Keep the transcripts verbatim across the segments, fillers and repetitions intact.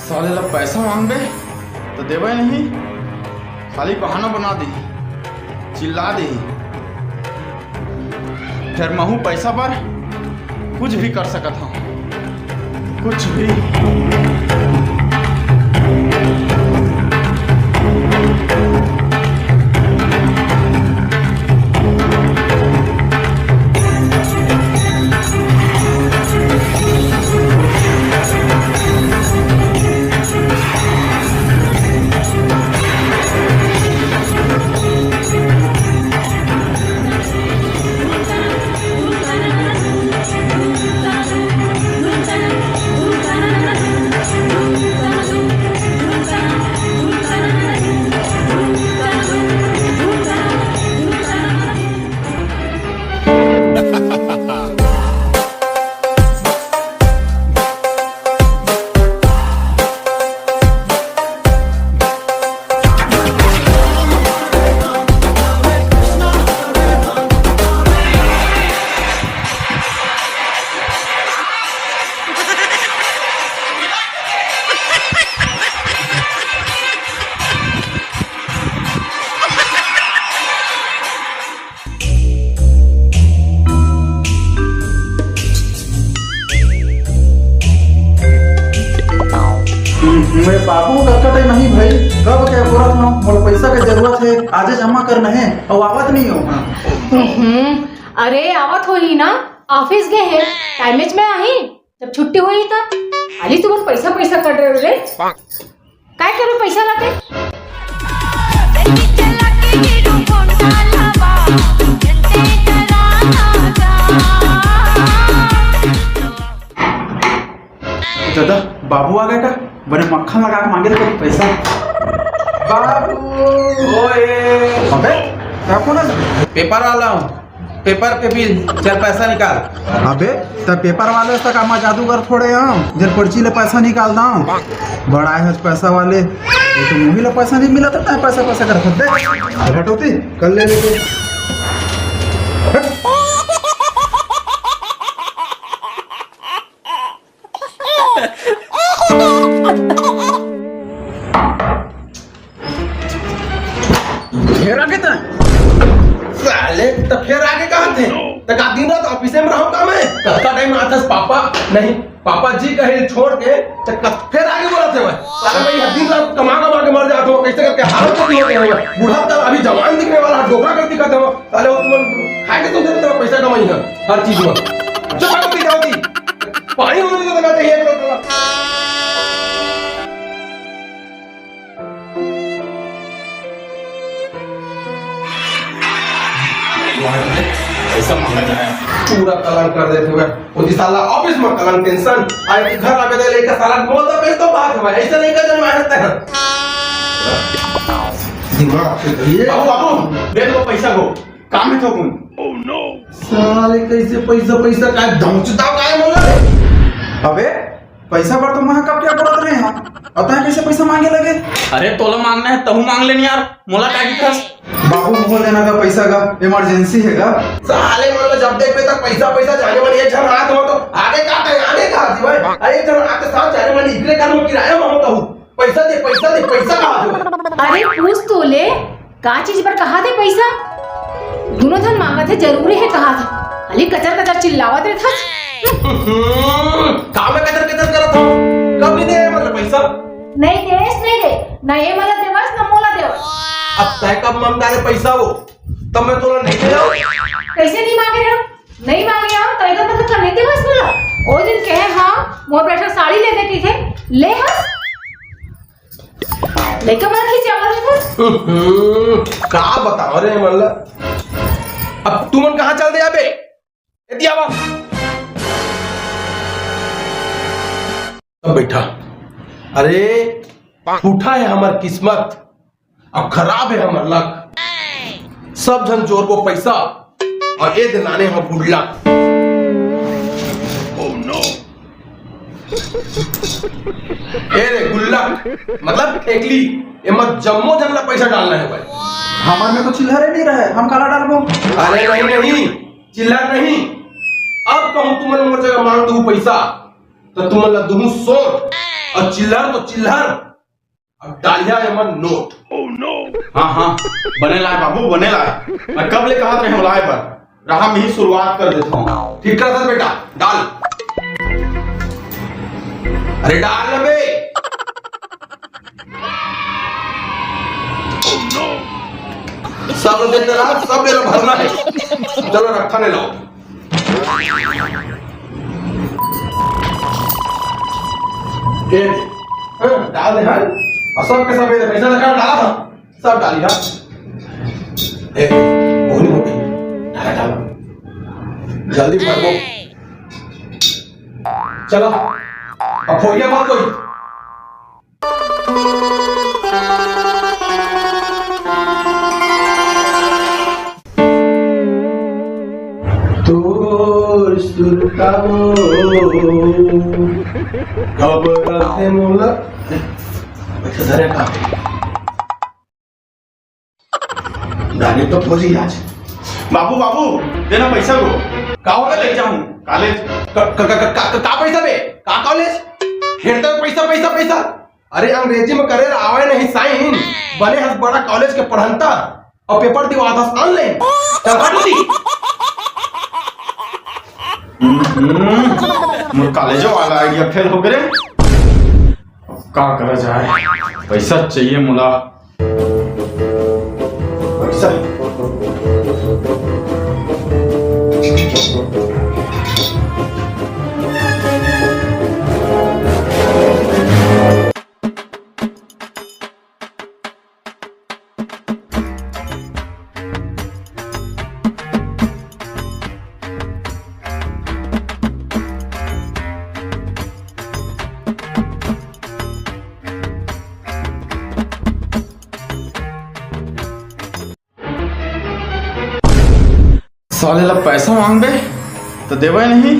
साले ला पैसा मांगबे त देबे नहीं, खाली बहाना बना दे, चिल्ला दे। फेर महू पैसा बर कुछ भी कर सकत हूँ, कुछ भी। मैं बाबू कतका टाइम नहीं भाई, कब के बोलत हूँ, मोला पैसा के जरूरत है, आजे जमा करना है, अउ आवत नहीं हो। हम्म, अरे आवत होही ना, ऑफिस गए हैं, टाइम में आही, जब छुट्टी होही तब। खाली तुमन पैसा पैसा कर रहे हो रे। काय करो पैसा लाके? दादा, बाबू आ गए का? बने मक्खन लगा के मांगे तो पैसा। बाबू। ओए। अबे, क्या फोन है? पेपर वाला हूँ, पेपर के बिल, चल पैसा निकाल। अबे, त पेपर वाले से का मैं जादूगर थोड़े हूँ, जब पर्ची ले पैसा निकाल दाऊँ। बड़ा है पैसा वाले, ये तो मुही ले पैसा नहीं मिला था, तैं पैसा पैसा कर सकते। हटोती, कल ले लेके। हट। फेर आगे त साले, त फेर आगे कहाँ थे? त का दिन रात ऑफिस में रहो का मैं? कतका टाइम आथस पापा? नहीं, पापा जी कहे छोड़ के, त क-, फेर आगे बोला थे मैं। साले भाई, हर दिन रात कमा कमा के मर जाते हो, कैसे करके हालत होती होती है। बूढ़ा तक अभी जवान दिखने वाला, डोकरा कर दिखाते हो। साले वो तुम खाए के तुम देते हो, पैसा कमाई है हर चीज में। चुप कर, जाओ जी। पानी होने को लगा चाहिए एक लोटा। ऐसा मांगा जाए, पूरा कलंक कर देते हुए। वो जी साला ऑफिस में कलंक टेंशन, आए कि घर आके दे लेकर साला बोलता बेच तो बात हुआ, ऐसा नहीं कर जन्म है। दिमाग से करिए। बाबू, बाबू, दे दो पैसा को। काम है तो कौन? साले कैसे पैसा, पैसा काय धमचुदाव काय बोल रहे? अबे, पैसा बर तो मैं कब क्या बोलत रहे हैं? अब तैं कैसे पैसा मांगे लगे? अरे, तोला मांगना है, तहू मांग लेनी यार, मोला का दिक्कत? बाबू, मोला लेना का पैसा का, इमरजेंसी है का? साले मन ला जब देखबे तब पैसा, पैसा, जाने वाली एक झन हाथ हो तो आगे का कहे, आगे का हाथ भाई? अरे, एक झन हाथ साथ जाने वाली इकरे घर में किराया में होता हूँ। पैसा दे, पैसा दे, पैसा कहाँ दे? अरे पूछ तो ले, का चीज बर कहा थे पैसा? दोनों झन मांगत हे, जरूरी है कहा था। खाली कचर कचर चिल्लावत रहत हस। हम्म, का मैं कचर कचर करत हूँ? कब नहीं दे मतलब पैसा? नहीं देस, नहीं दे। ना ये मला देवस, ना मोला देवस। अब तय कब मांगता है पैसा वो? तब मैं तोला नहीं दे रहा हूँ। कैसे नहीं मांगे रहा? नहीं मांगे हो, तो एकर मतलब का नहीं देवस बोला? ओ दिन कहे, हाँ, मोर बेटा साड़ी ले दे के थे, ले हस। लइका मन खींचे आवाज उठे। हम्म, का बताओ रे मन ला। अब तुमन कहाँ चल दे अबे? एती आवा। अब बैठा। अरे, फूटा है हमर किस्मत। अब खराब है हमर लक। सब झन चोर को पैसा और ए दिन लाने हो गुड लक। Oh no। ए रे गुल्लक, मतलब ठेकली, एमा जम्मो झन ला पैसा डालना है भाई। हमर में तो चिल्लरे नहीं रहे, हम काला डालबो? अरे नहीं, नहीं, चिल्लर नहीं। अब कहूँ तुमन मोर जगह मांग दू पैसा, तो तुमन ला दूँ सोट। अउ चिल्लर तो चिल्लर, अब डालिया एमन नोट। हाँ, हाँ, बने लाय बाबू, बने लाय। मैं कब ले कहत रहे हूँ लाय बर, रहा, मैं ही शुरुआत कर देता हूँ। ठीक कर सर बेटा, डाल। अरे डाल ना बे। सब लोग इतना, सब मेरा भरना है। चलो रखा ले लाओ। ये, हाँ, डाल दे, हाँ। और सब के सब ये पैसा लगा डाला था। सब डाली, हाँ। ए, मोहनी हो गई। डाला, डाला। जल्दी भर दो। चलो, अब हो गया बात कोई। तोर सुरताओ घबराथे मोला। पैसा धरे का? गाड़ी तो खोजी आज। बाबू, बाबू, देना पैसा को। का हो गया? ले जाऊं कॉलेज। क-, क-, क-, क-, क-, का पैसा बे? का कॉलेज? हेरता पैसा, पैसा, पैसा। अरे, अंग्रेजी में करे आवय नहीं साइन, बने हस बड़ा कॉलेज के पढ़ंता, अउ पेपर दिवात हस ऑनलाइन। चल हट दी। हम्म, मोर कॉलेजो वाला आइडिया फेल हो गे रे। अब का करा जाए, पैसा चाहिए मोला। पैसा। साले ला पैसा मांगबे त देवय नहीं,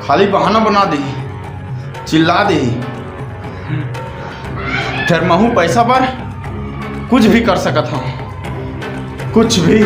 खाली बहाना बना देही, चिल्ला देही। फेर महू पैसा बर कुछ भी कर सकत हूँ, कुछ भी।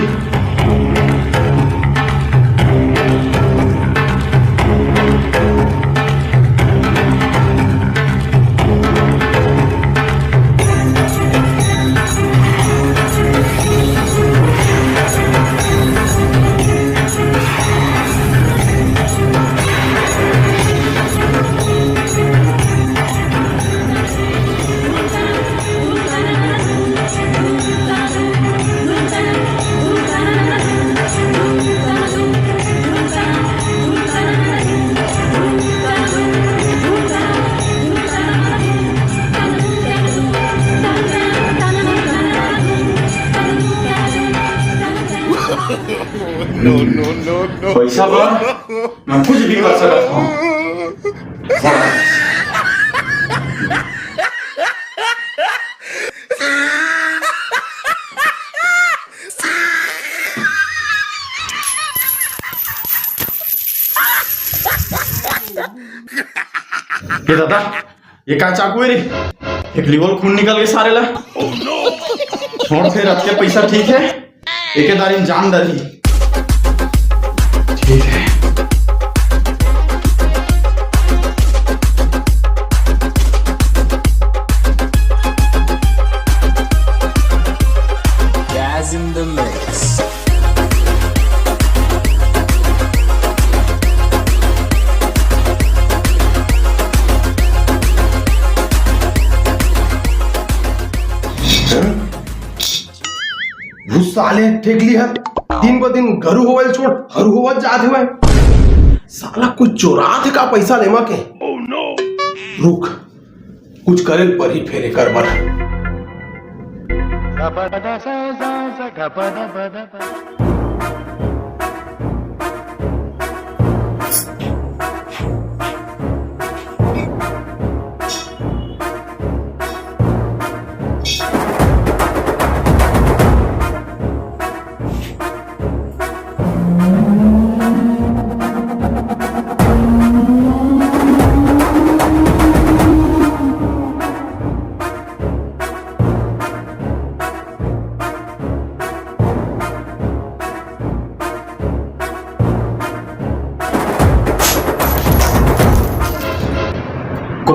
No, no, no, no। पैसा बर मैं कुछ भी कर सकत हूँ। ये दादा, ये का चाकू है रे? एक लिवर खून निकल के सारे ला। छोड़, फेर अतके पैसा ठीक है, एके दारी में जान डाली। ठीक है। Jazz in the mix। वो साले ठेकली ह दिन ब दिन गरू होवल छोड़, हरू होवत जात हवय। साला कुछ चोरात हे का पैसा लेमा के? रुक, कुछ करे ल परही फेर एकर बर।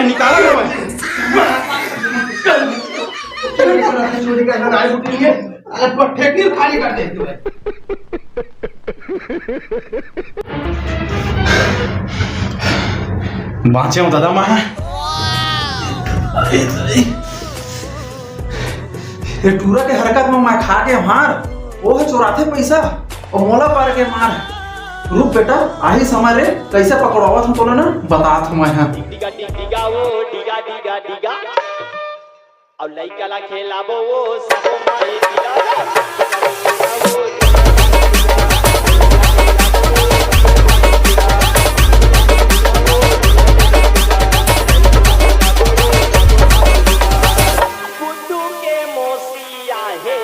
कहीं निकाला ना मैं। चोरी करना है, चोरी करना है, लड़ाई होती है। अरे, पर ठेकी खाली कर दे तू। बाँचे हँव दादा मैं। अरे, अरे। ये टूरा के हरकत में मैं खा के मार, वो ह चोराथे पैसा, अउ मोला पार के मार। रुक बेटा, आही समय रे, कइसे पकड़वावत हँव तोला ना, बतात हँव मैं ह। डिगा डिगा वो, डिगा डिगा डिगा। अउ लइका ला खेलाबो वो, सबो माई पिला। गुड्डू के मौसी आहे,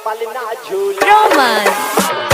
पलना झूला। रोमन।